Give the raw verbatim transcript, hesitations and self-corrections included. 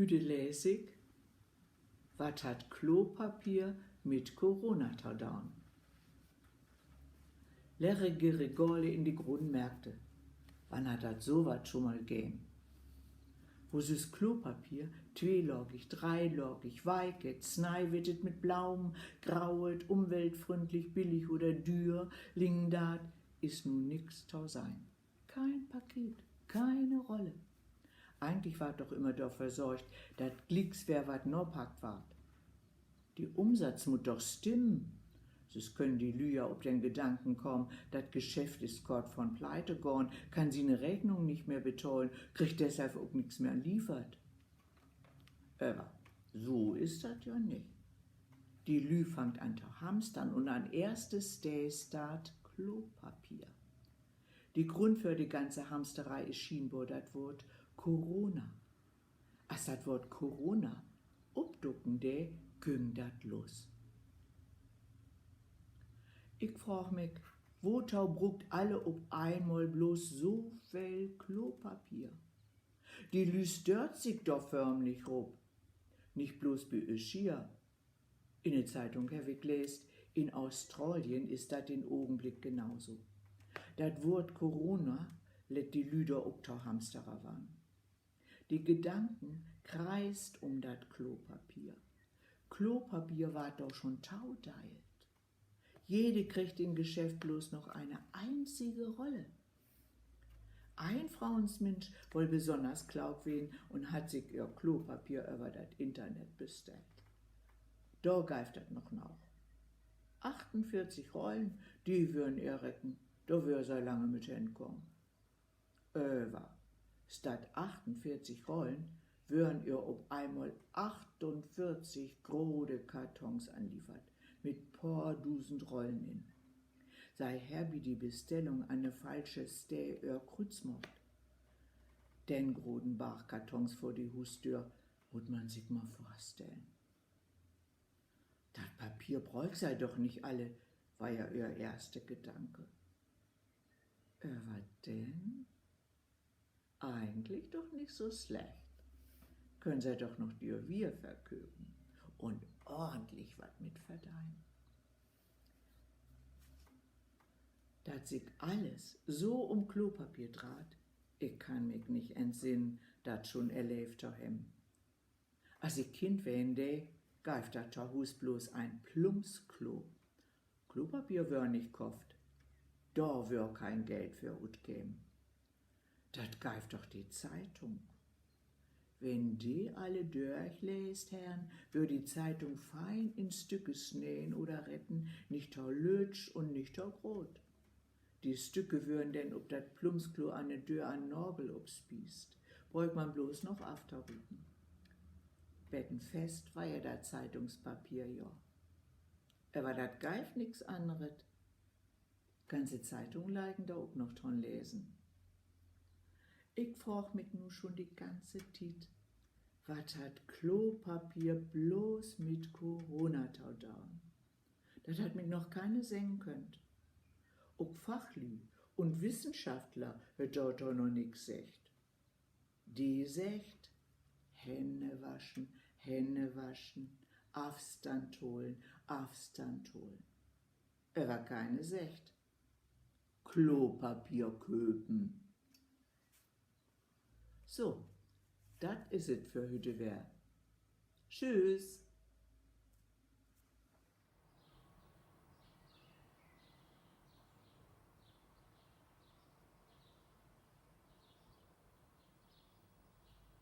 Hüde lees ik: Wat hat Klopapier mit Corona to daun? Lerrige Regale in de Grotenmärkte. Wann hat dat so wat schon mal geven? Wo süss Klopapier, tweelagig, dreelagig, weiket, sneiwittet, mit Blaumen, grauet, umweltfründlich, billig oder düer, liggen deit, is nu nix to sehn. Kein Paket, keine Rolle. Eigentlich ward doch immer dorför sorgt, dat glieks weer wat napackt ward. De Umsatz mutt doch stimmen. Süss köönt de Lüüd ja op den Gedanken kamen, dat Geschäft is kort vör'n Pleitegahn, kann siene Reknung nich mehr betahlen, kriggt deshalb ok nix mehr liefert. Aver so is dat ja nich. De Lüüd fangt an to hamstern un an eerste Steed steiht Klopapier. De Grund för de ganze Hamsterei is schienbor dat Woort Corona. As dat Woort Corona opduken dee, güng dat los. Ik fraag mik, woto bruukt alle op eenmal blots so veel Klopapier? De Lüüd stört sik dor förmlich rop. Nich blots bi üsch hier. In de Zeitung heff ik leest, in Australien is dat in'n Ogenblick genauso. Dat Woort Corona lett de Lüüd dor ok to Hamsterer warrn. De Gedanken kreist um dat Klopapier. Klopapier ward dor schon todeilt. Jede kriggt in'n Geschäft blots noch eine einzige Rolle. Ein Frauensminsch woll besonners klauk ween un hett sik ehr Klopapier över dat Internet bestellt. Dor geev dat noch naug. Achtunveertig Rollen, de wörrn ehr recken, dor wöör se lange mit henkamen. Över statt achtunveertig Rollen wörrn ehr op eenmal achtunveertig grote Kartons anliefert, mit poor dusend Rollen in. Se harr bi de Bestellung an de falsche Steed ehr Krüüz maakt. Den groten Barg Kartons vör de Huusdöör, mutt man sik mal vörstellen. Dat Papier bruukt se doch nich alle, weer ja ehr eerste Gedanke. Aver denn, eigentlich doch nich so slecht. Köönt se doch noch düer wier verköpen un ordentlich wat mit verdeinen. Dat sik alles so um Klopapier dreiht, ik kann mik nich entsinnen, dat schon erleevt to hebben. As ik Kind ween dee, geev dat to Huus blots een Plumpsklo. Klopapier wöör nich kofft. Dor wöör kein Geld för utgeven. Dat geev doch de Zeitung. Wenn de alle dörchleest herrn, wöör de Zeitung fein in Stücke sneden oder reten, nich to lüttsch un nich to groot. De Stücke wören denn op dat Plumpsklo an de Döör an Nagel opspiest. Bruuk man blots noch aftoruken. Beten fest weer ja dat Zeitungspapier ja. Aver dat geev nix anneret. Ganze Zeitung legen dor ok noch to'n Lesen. Ik fraag mik nu schon de ganze Tiet, wat hat Klopapier blots mit Corona to doon? Dat hat mik noch keine seggen köönt. Ok Fachlüüd un Wissenschaftler hebbt dorto noch nix seggt. De seggt: Hännewaschen, Hännewaschen, Afstand holen, Afstand holen. Aver keine seggt: Klopapier köpen. So, dat is et för hüte weer. Tschüss.